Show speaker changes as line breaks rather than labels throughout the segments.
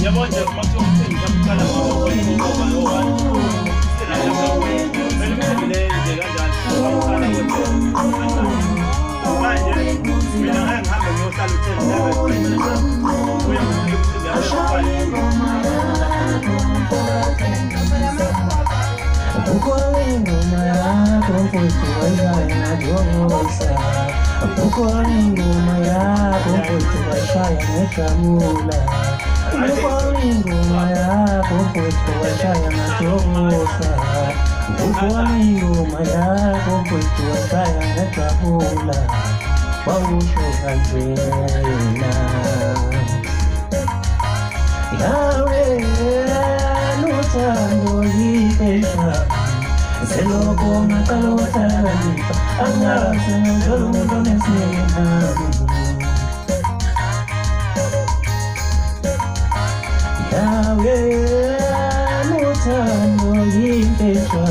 Yabo nje uma kuthiwa umcimbi mhlawumbe uqala ngo-1 vele umcimbi le nje kanjani uqala ngo-10 kanjani. Manje mina ngeke ngihambe ngiyohlala u-10 11 uye ngifike umcimbi
Akukho ingoma yakho mfowethu wayishaya ngajokosa. Akukho ingoma yakho mfowethu wayishaya ngejabula. Akukho ingoma yakho mfowethu wayishaya ngajokosa. Akukho ingoma yakho mfowethu wayishaya ngejabula. Wawusho kanjena. Yawe luthando yipesha selokhu ngaqala ukuhlakanipha angaze ngithola umuntu onesineke nami. Yawe luthando yipesha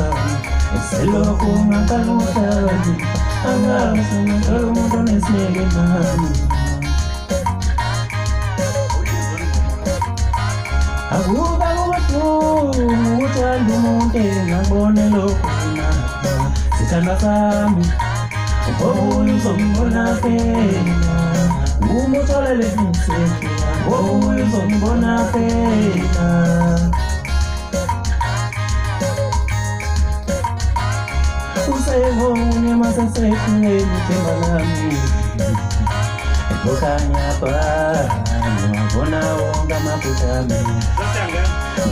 selokhu ngaqala ukuhlakanipha angaze ngithola umuntu onesineke nami. Akuba kubuhlungu uthanda umuntu engakubone lokhu mina sithandwa sami ngobuye uzombona phela uma uthole lesi ngobuye uzombona phela usengomunye masesehluleni ithemba lami kukhanya bha ngiwabona wonke amaphutha ami.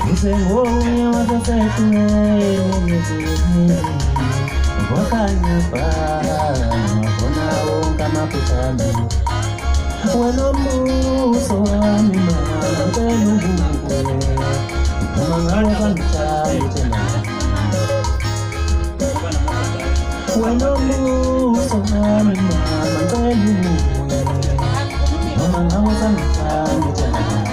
Ngisengomunye wasesehluleni kukhanya bha ngiwabona wonke amaphutha ami. Wena mbuso wami mama ngicela ubuye noma ngabe sangithanda ithemba lami. Wena mbuso wami mama ngicela ubuye noma ngabe sangithanda ithemba lami.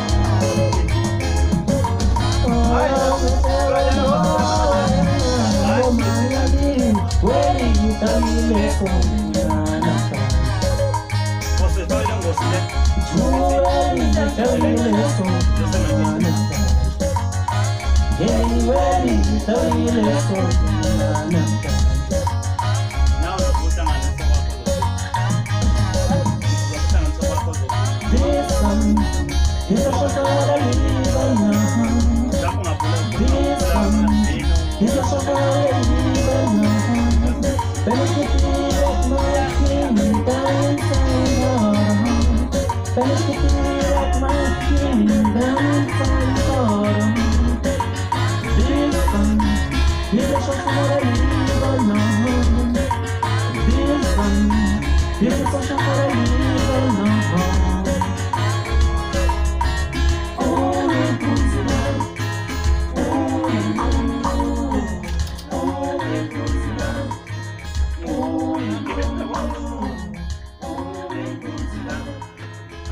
Ngosifakile ngosi le. Nawe uzokuhlanganisa kwakho uzokuhlanganisa kwakho lapho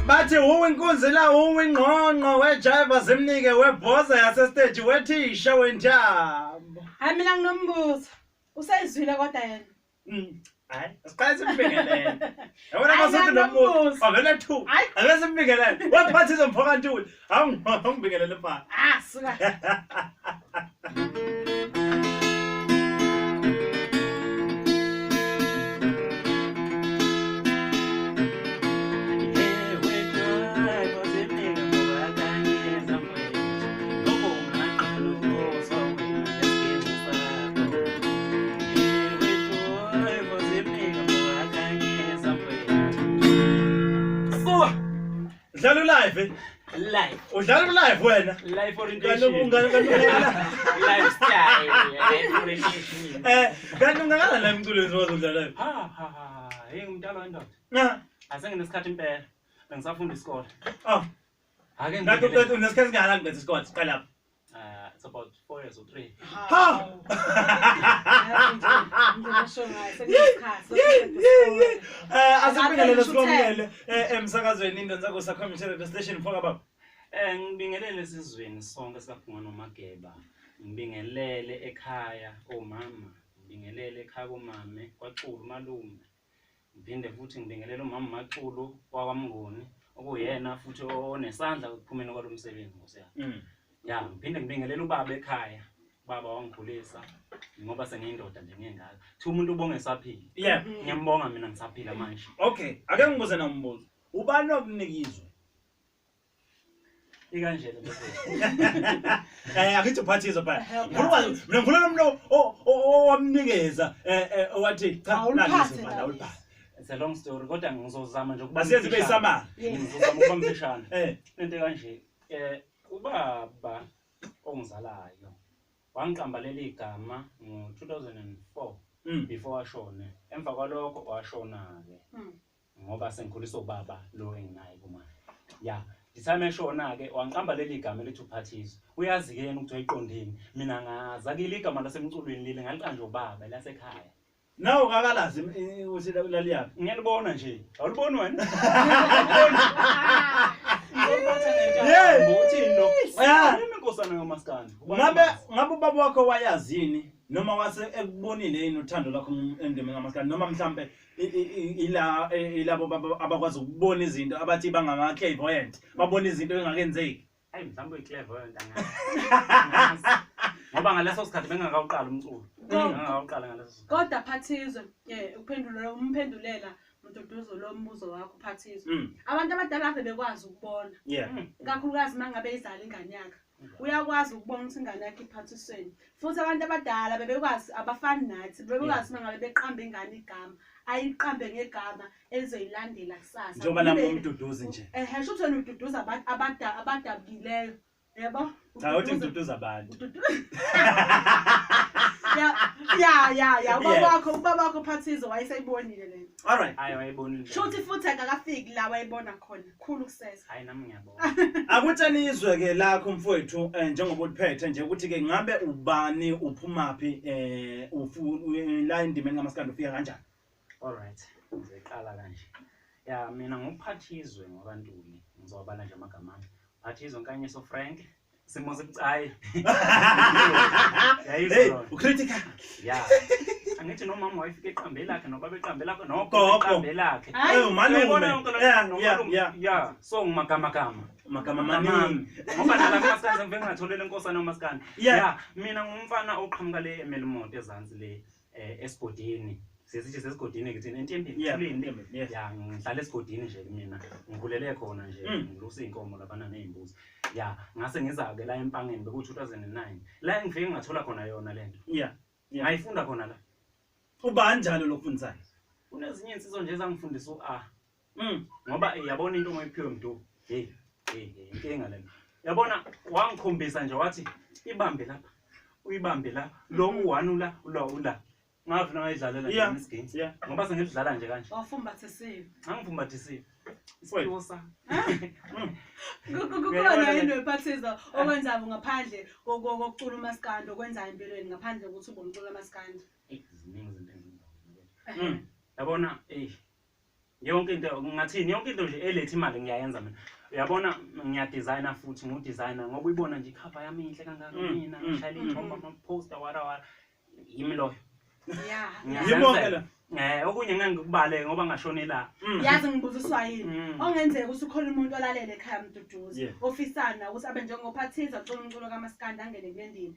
Bathi uwe inkunzi la uwe ingqongqo wejiva zimnike webhoza yasestage wethisha wentambo.
Hayi mina nginombuzo. Usayizwile kodwa yena.
Hayi, asiqale simbingelele. Yabona
Hayi,
masuthi nombuzo.
nginombuzo.
Avele thu.
Hayi.
Ake simbingelele. Wephathizwe mfoka Ntuli. Hawu ngibingelele mfana.
Ah, suka.
Dlala ulive. Eh?
Life.
Udlala ulive wena.
Life
Kanti
orientation.
ungakanani?
Lifestyle. Life orientation.
Kanti ungakanani la emculweni wazi udlala live?
Ha ha ha. Hey ngumdala wendoda.
Na.
Asenginesikhathi impela. Bengisafunda isikole.
Oh,
Ake
kanti
ngibingelele.
unesikhathi singakanani kulesi sikole? Siqala lapho.
It's about 4 years or 3.
Ha!
Ngisho ngayo sekunesikhathi.
Asibingelele sikwamukele emsakazweni Indonsa Community Radio Station mfoka baba.
Ngibingelele esizweni sonke sikaBhunga noMageba. Ngibingelele ekhaya omama, ngibingelele ekhaya komame, kwaXulu malume. Ngiphinde futhi ngibingelele umama Maxulu wakwaMnguni, Okuyena futhi onesandla ekuphumeni kwalo msebenzi Nkosi yami. Ya, ngiphinde ngibingelele ubaba ekhaya. Ubaba wangikhulisa ngoba sengiyindoda nje ngengaka. Thi umuntu ubonge esaphila.
Yeah.
Ngiyambonga mina ngisaphila manje.
Okay, ake ngibuze nombuzo. Ubani okunikizwe?
Ikanje le nto.
Akithi uPhathizwe phela. Ngifuna mina ngifuna lo owamnikeza owathi cha
Awuliphathe
nalizwe
la.
awuliphathe.
It's a long story kodwa ngizozama nje ukuba
Asiyenze ibe
mfishane.
isamari.
Ngizozama ukuba mfishane. Into kanje ubaba ongizalayo wangiqamba leli gama ngo-2004 before ashone. Emva kwalokho washona ke ngoba sengikhuliswa ubaba lo enginaye kumanje. Ya, the eshona ke wangiqamba leli gama elithi uPhathizwe. Uyazi ke yena ukuthi wayiqondeni. Mina ngaza kile igama lasemculweni leli ngaliqanjwa ubaba lasekhaya.
Nawe kakalazi ukuthi laliyaphi.
Ngiyalibona nje. Awuliboni wena?
Yeah.
Uthini lo?
Yeah.
Yimi inkosana yomaskandi.
Ngabe ubaba wakho wayazi yini noma wase ekubonile yini uthando lwakho endimeni kamaskandi noma mhlambe ila ilabo baba abakwazi ukubona izinto abathi bangama clairvoyant babona izinto engakenzeki.
Hayi mhlawumbe uyi-clairvoyant angazi. Ngoba ngaleso sikhathi bengakawuqala umculo. Bengakawuqala ngaleso sikhathi.
Kodwa Phathizwe, uphendula umphendulela Mduduzo lo mbuzo wakho Phathizwe. Abantu abadala ave bekwazi ukubona.
Yeah.
Kakhulukazi mangabe izala ingane yakhe. Uyakwazi ukubona ukuthi ingane yakhe iphathisweni. Futhi abantu abadala bebekwazi abafani nathi, bebekwazi mangabe beqamba ingane igama, ayiqambe ngegama elizoyilandela kusasa.
Njengoba nami umduduzi nje.
Sho ukuthi wena ududuza abadabukileyo. Yebo?
Cha uthi ngiduduza abantu.
Ya, ubaba wakho Phathizwe wayeseyibonile le nto.
All right.
Hayi wayibonile.
Shuthi futhi akakafiki la wayibona khona. Khulu kusesa.
Hayi nami ngiyabona.
Akutsheni izwe ke lakho mfowethu njengoba uliphethe nje ukuthi ke ngabe ubani uphumaphi la endimeni kamaskandi ufika kanjani?
All right. Ngizoqala kanje. Ya mina nguPhathizwe ngwaKaNtuli. Ngizowabala nje amagama ami. Phathizwe Nkanyiso Frank. Simo sibucayi.
Hey, ucritical.
Yeah. Angithi nomama wayefika eqambe lakhe nobaba eqambe lakhe
Gogo.
eqambe lakhe.
Eh umalume. Yeah,
Yeah. So ngimagamagama.
Magama maningi.
Ngoba nala kumaskandi ngivele ngatholela inkosana yomaskandi.
Yeah.
Mina ngumfana oqhamuka le eMelmoth ezansi le esigodini. Sesithi sesigodini ke thina entembeni.
Yeah.
Thuleni.
Yes.
Ya ngihlala esigodini nje mina. Ngikhulele khona nje ngilusa inkomo labana nezimbuzi. Ya ngase ngiza-ke la eMpangeni beku 2009. La engifike ngathola khona yona lento.
Yeah. Yeah.
Ngayifunda khona la.
Uba kanjalo lokufundisayo?
Kunezinye insizwa nje ezangifundisa u-A. Ngoba yabona into ongayiphiwe mntu. Hey, inkinga lena. Yabona wangikhombisa nje wathi ibambe lapha. Uyibambe la. Lo u1 ula, lo ula. Ngavuna ngayidlalela nje isiginci.
Yeah.
Ngoba sengidlala nje kanje.
Wafumbathisiwe.
Angifumbathisiwe. Isiphiwo sami.
Kukhona yini wePhathizwe okwenzayo ngaphandle kokucula umaskandi okwenzayo empilweni ngaphandle kokuthi ube umculo kamaskandi?
Ziningi izinto engizenzayo. Yabona yonke into ngathini yonke into nje eletha imali ngiyayenza mina. Uyabona ngiyadesigner futhi ngiwudesigner ngoba uyibona nje icover yami inhle kangaka mina ngishayela iy'thombe ama-poster wara wara. Yimi loyo.
Yeah.
Yibonke la.
Okunye ngeke ngikubale ngoba ngashone la.
Yazi ngibuziswa yini? Ongenzeka ukuthi ukhona umuntu olalele ekhaya Mduduzi ofisana ukuthi abe njengoPhathizwe acula umculo kamaskandi angene kule ndima.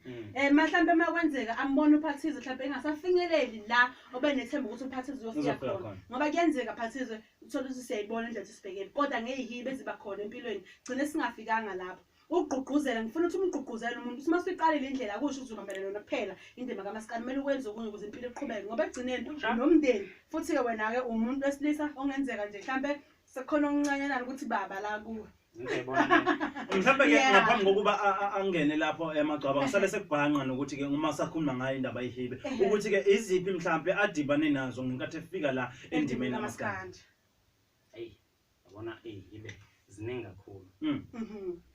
Mhlawumbe makwenzeka ambone uPhathizwe mhlawumbe engasafinyeleli la obe nethemba ukuthi uPhathizwe uyofika khona. Ngoba kuyenzeka Phathizwe uthola ukuthi siyayibona indlela esibhekene kodwa ngeyihibe eziba khona empilweni gcine singafikanga lapho. Ugqugquzela ngifuna ukuthi umgqugquzele umuntu ukuthi masuyiqalile indlela akusho ukuthi uzobambela yona kuphela indima kamaskandi kumele ukwenze okunye ukuze impilo iqhubeke ngoba ekugcineni unomndeni futhi ke wena ke umuntu wesilisa ongenzeka nje mhlambe sekukhona okuncanyana ukuthi baba la kuwe.
Mhlambe ke ngaphambi kokuba angene lapho emagcwaba ngisale sekubhanqa nokuthi ke uma sakhuluma ngayo indaba yehibe ukuthi ke iziphi mhlambe adibane nazo ngenkathi efika la endimeni kamaskandi.
Hey, yabona ihibe ziningi kakhulu.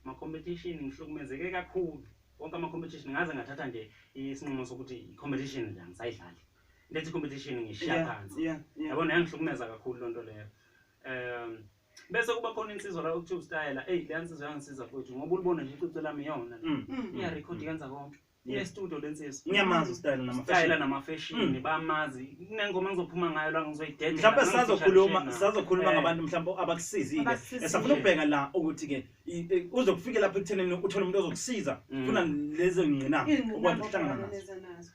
Ama competition ngihlukumezeke kakhulu. Wonke ama competition ngaze ngathatha nje isinqumo sokuthi i-competition nje angisayidlali. Lethi competition ngishiya phansi. Yabona yangihlukumeza kakhulu lonto leyo. Bese kuba khona insizwa la okuthiwa style. Hey, le insizwa yangisiza futhi ngoba ulibona nje icici lami yona. Iya record yenza konke. Ine studio lensizwa.
Ngiyamazi usitayela
nama-fashion. Nama-fashion bamazi. Kunengoma engizophuma ngayo la ngizoyidedela.
Mhlawumbe sisazokhuluma ngabantu mhlawumbe abakusizile. Esafuna ukubheka la ukuthi ke uzokufika lapha ekuthenini uthole umuntu ozokusiza. Funa lezo ngqinamba ukwazi ukuhlangana nazo.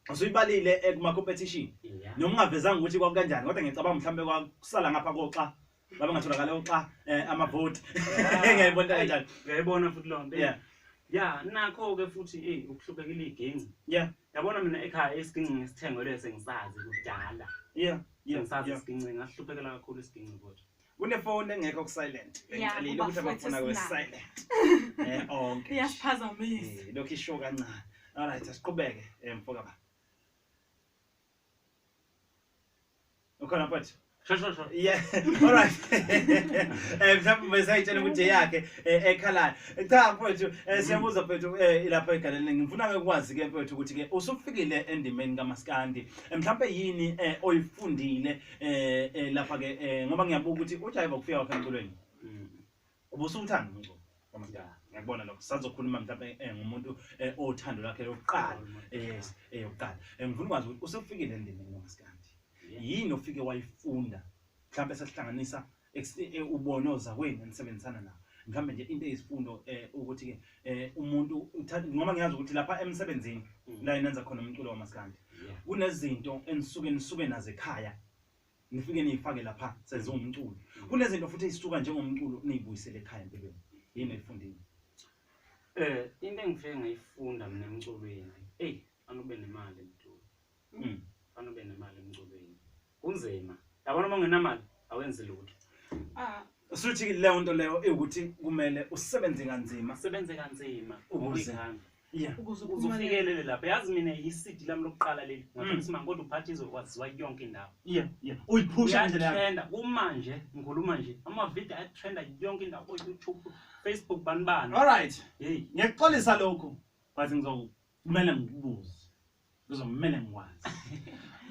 Usuyibalile kuma competition. Noma ungavezanga ukuthi kwakukanjani kodwa ngicabanga mhlawumbe kwakusala ngapha koxa babe ngatholakala oxa amavoti. Ngiyayibona kanjani.
Ngiyayibona futhi lonto. Yeah. Ya nakho ke futhi ukuhluphekile iginci.
Yeah.
Yabona mina ekhaya isiginci ngisithengelwe sengisazi kudala.
Yeah.
Sengisazi isiginci ngahluphekela kakhulu isiginci kodwa.
Kunefoni engekho ku silent. Ngicelile ukuthi abafuna kwe silent. Onke.
Iyasiphazamisa.
Lokho isho kancane. All right, asiqhubeke mfoka ba. Ukhona mfowethu?
Sho.
Yeah. All right. Mhlawumbe besayitshela ukuthi eyakhe ekhalayo. Cha mfowethu, siyabuza mfowethu ilapha egaleni. Ngifuna ke ukwazi ke mfowethu ukuthi ke usufikile endimeni kaMaskandi. Mhlawumbe yini oyifundile lapha ke ngoba ngiyabuka ukuthi uJaiva ukufika kwakhe emculweni. Ubusuthanda umculo kaMaskandi. Ngiyakubona lokho. Sazokhuluma mhlawumbe ngumuntu othando lwakhe lokuqala. Yes, yokuqala. Ngifuna ukwazi ukuthi usufikile endimeni kaMaskandi. Yini ofike wayifunda mhlawumbe sesihlanganisa ubone ozakwenu enisebenzisana nabo mhlawumbe nje into eyisifundo ukuthi ke umuntu ngoba ngiyazi ukuthi lapha emsebenzini la enenza khona umculo wamaskandi kunezinto enisuke nisuke nazo ekhaya nifike niyifake lapha senze umculo kunezinto futhi ezisuka njengomculo niyibuyisele ekhaya empilweni yini efundile
Into engifike ngayifunda mina emculweni fanele ube nemali emculweni. Fanele ube nemali emculweni. Kunzima. Yabona uma ungenamali awenzi lutho.
Usuthi leyo nto leyo ukuthi kumele usebenze kanzima.
Usebenze kanzima
ukuze
ukuze ufikelele lapha. Yazi mina i-CD lami lokuqala leli. Ngathi simanga kodwa uPhathizwe waziwa yonke indawo.
Yeah, yeah. Uyiphusha
indlela yakho. Kumanje ngikhuluma nje ama-video ayatrenda yonke indawo ko YouTube, Facebook bani bani.
All right. Hey, ngiyakuxolisa lokho. But ngizokumele ngikubuze. Kuzomele ngikwazi.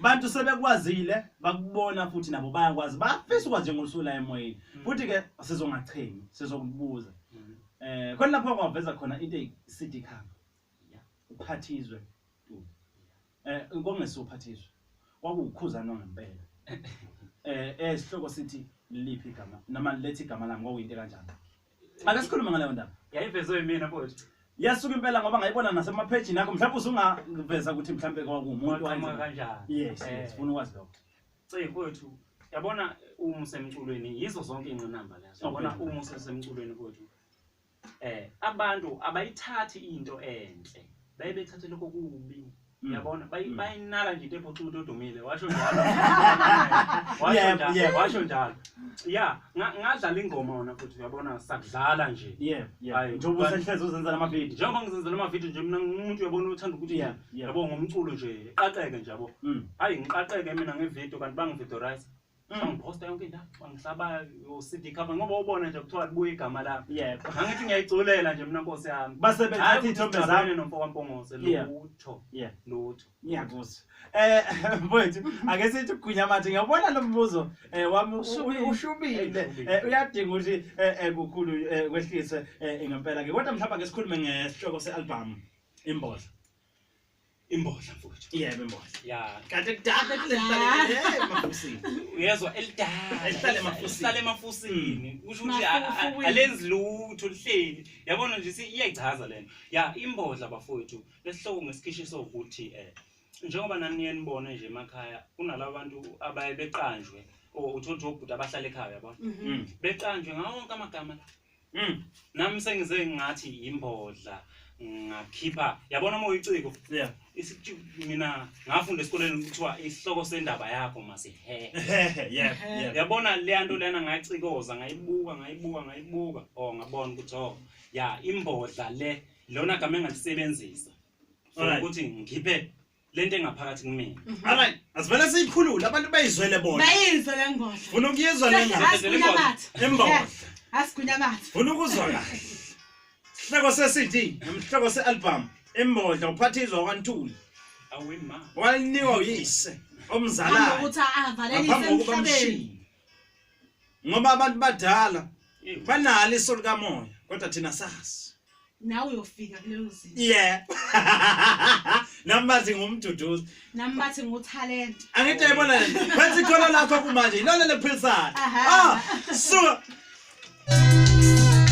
Bantu sebekwazile bakubona futhi nabo bayakwazi bafisa ukwazi njengolusula emoyeni. Futhi ke sizongachemi, sizokubuza. Khona lapho kwaveza khona into eyi-CD cover. uPhathizwe Ntuli. Kongesiwo uPhathizwe. Kwakuwukhuzana ngempela. Esihloko sithi liphi igama noma lethi igama lami kwakuyinto kanjani. Ake sikhulume ngaleyo ndaba.
Yayivezwe yimina mfowethu.
Yasuka impela ngoba ngayibona nasemaphejini akho mhlawumbe usungaveza ukuthi mhlawumbe kwakuwumuntu
wayenza kanjani.
Yes, sifuna ukwazi lokho.
Cey mfowethu, yabona uma usemculweni yizo zonke ingqinamba lezo. Yabona uma usemculweni mfowethu. Abantu abayithathi into enhle. Baye bethathe lokho kubi. Yabona bayinaka nje into ephoxa umuntu odumile. Washo njalo. Washo njalo. Yeah, ngadlala ingoma wona futhi uyabona sakudlala nje.
Yeah, yeah. Njengoba usehlezi uzenzela amavidiyo.
Njengoba ngizenzela amavidiyo nje mina ngumuntu uyabona uthanda ukuthi yabo ngomculo nje iqaqeke nje yabo. Hayi ngiqaqeke mina ngevidiyo kanti bangividorize. Bangiphosta yonke indawo, bangihlaba yo-CD cover ngoba ubona nje kuthiwa libuye igama lami.
Yebo.
Angithi ngiyayiculela nje mina Nkosi yami.
Base bethatha iy'thombe zami
nomfo kaMpongose lutho. Lutho.
Ngiyakuzwa. Mfowethu, ake sithi ukugwinya manje ngiyabona lo mbuzo wami ushubile. Uyadinga ukuthi kukhulu kwehliswe ngempela ke. Kodwa mhlawumbe ake sikhulume ngesihloko se-album Imbodla.
Imbodla mfowethu.
Yebo imbodla.
Ya.
Kade kudala kulehlale emafusini.
Uyezwa elidala.
Elihlale emafusini.
Elihlale emafusini. Kusho ukuthi alenzi lutho lihleli. Yabona nje iyayichaza lento. Ya imbodla bafowethu lesihloko ngesikhishiso ukuthi njengoba nani niye nibone nje emakhaya kunalabantu abaye beqanjwe uthola ukuthi obhuti abahlala ekhaya yabona. Beqanjwe ngawo wonke amagama la. Nami sengize ngathi imbodla ngakhipha yabona uma uyiciko.
Yeah.
Mina ngafunda esikoleni kuthiwa isihloko sendaba yakho masihehe.
Yeah, yeah.
Yabona le nto lena ngayicikoza ngayibuka. Oh ngabona ukuthi oh ya imbodla le lona gama engalisebenzisa. Ukuthi ngikhiphe lento engaphakathi kumina.
Alright, asivele siyikhulule abantu bayizwele bona.
Bayizwe le ngodla.
Funa ukuyizwa le
ngoma.
Imbodla.
Asigunya mathe.
Funa ukuzwa kahle. Sihloko se-CD nomhloko se-album Imbodla uPhathizwa kwaNtuli.
Awema.
Walinikwa uyise omzalayo.
Ukuthi avalelise emhlabeni.
Ngoba abantu badala banalo iso likamoya kodwa thina sazi.
Nawe uyofika kulelo zinga.
Yeah. Nami bathi ngumduduzi.
Nami bathi ngutalent.
Angithi yayibona le nto. Bathi ikhono lakho kumanje ilona lephilisayo.
Aha.
Ah, suka.